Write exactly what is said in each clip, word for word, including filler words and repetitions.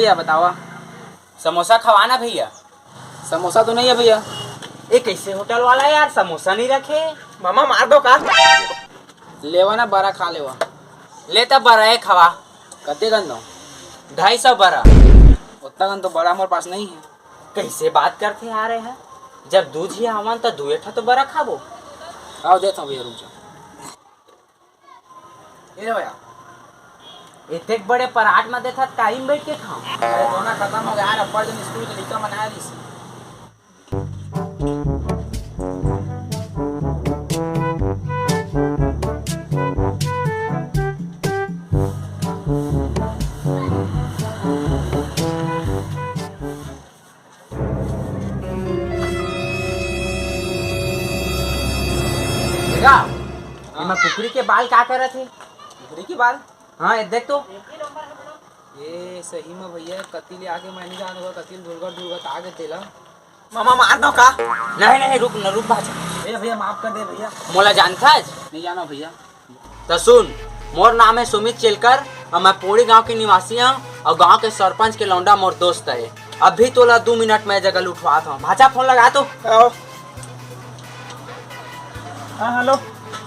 क्या बतावा? समोसा खवाना भैया। समोसा तो नहीं है भैया। ये कैसे होटल वाला है यार, समोसा नहीं रखे? मामा मार दो का? लेवा ना, बरा खा लेवा। ले तब बरा, ये खवा। कते कन दो? ढाई सौ बरा। उतना कन तो बरा हमारे पास नहीं है। कैसे बात करते आ रहे हैं? जब दू झी आवन तो दुए ठा तो बरा खाबो। आओ देता हूँ भैया, रुक जाओ। ये लो भैया। इतने बड़े परात में देता, टाइम बैठ के खाओ। अरे दोना खत्म हो गया यार, अब्बड़ दिन स्कूल के लइका मन आए रहिस। देखा, एमा कुकरी के बाल का करत हे? कुकरी के बाल? हाँ, ये देख तो। ये सही में भैया, कति ले आके मैं नहीं जानत हूँ, कति ले धुलगत धुलगत आगे तेला। मामा मार दो का? नहीं, नहीं, रुक न, रुक भाचा। भैया, भैया, माफ कर दे भैया। मोला जानथस? नहीं जाना भैया। त सुन, मोर नाम है सुमित चेलकर और मैं पोड़ी गांव के निवासी हूँ और गांव के सरपंच के लौंडा मोर दोस्त है। अभी तोला दू मिनट में जगह उठवात हूँ। भाचा, फोन लगा तो। आओ। हाँ, हेलो।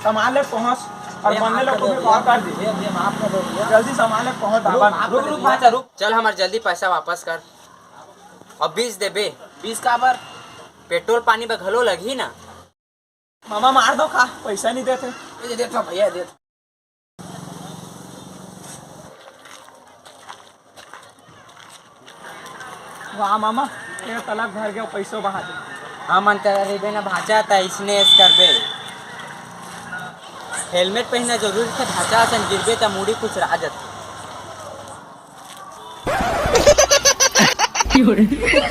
सामान ले पहुँच और भैया, बनने माफ लोग कर को दो भी भैया। कॉल कर दी। भैया, भैया, माफ कर दो भैया। जल्दी सामान ले पहुँच, रुक, बाबा। माफ कर दो रुक, भैया। भाचा, रुक। चल, हमार जल्दी पैसा वापस कर। और बीस देबे। बीस काबर? पेट्रोल पानी बर घलो लगही ना। मामा मार दो का, पैसा नहीं देते। ये देता भैया, देता। वाह मामा, तेरा तलब भर गया, पैसों बहा दे। हमन तेरा रेबे ना भाचा, त इसने ऐस करबे। हेलमेट पहनना जरूरी थे भाचा, असन गिरबे त मुड़ी कुछ रह जाते।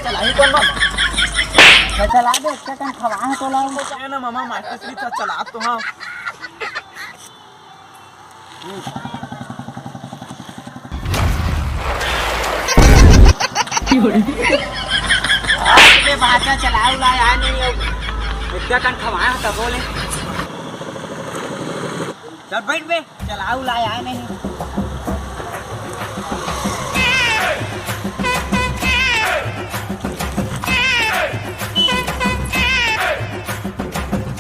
चलाई कौन मामा? मैं चला दे, इसका कहीं खवा है तो लाऊं। क्या ना मामा, माचिस भी था, चला तो हाँ। अरे भाचा, चला उला आ नहीं हो। इतना कन खवाया था बोले। चल बैठ बे। चला उला आ नहीं।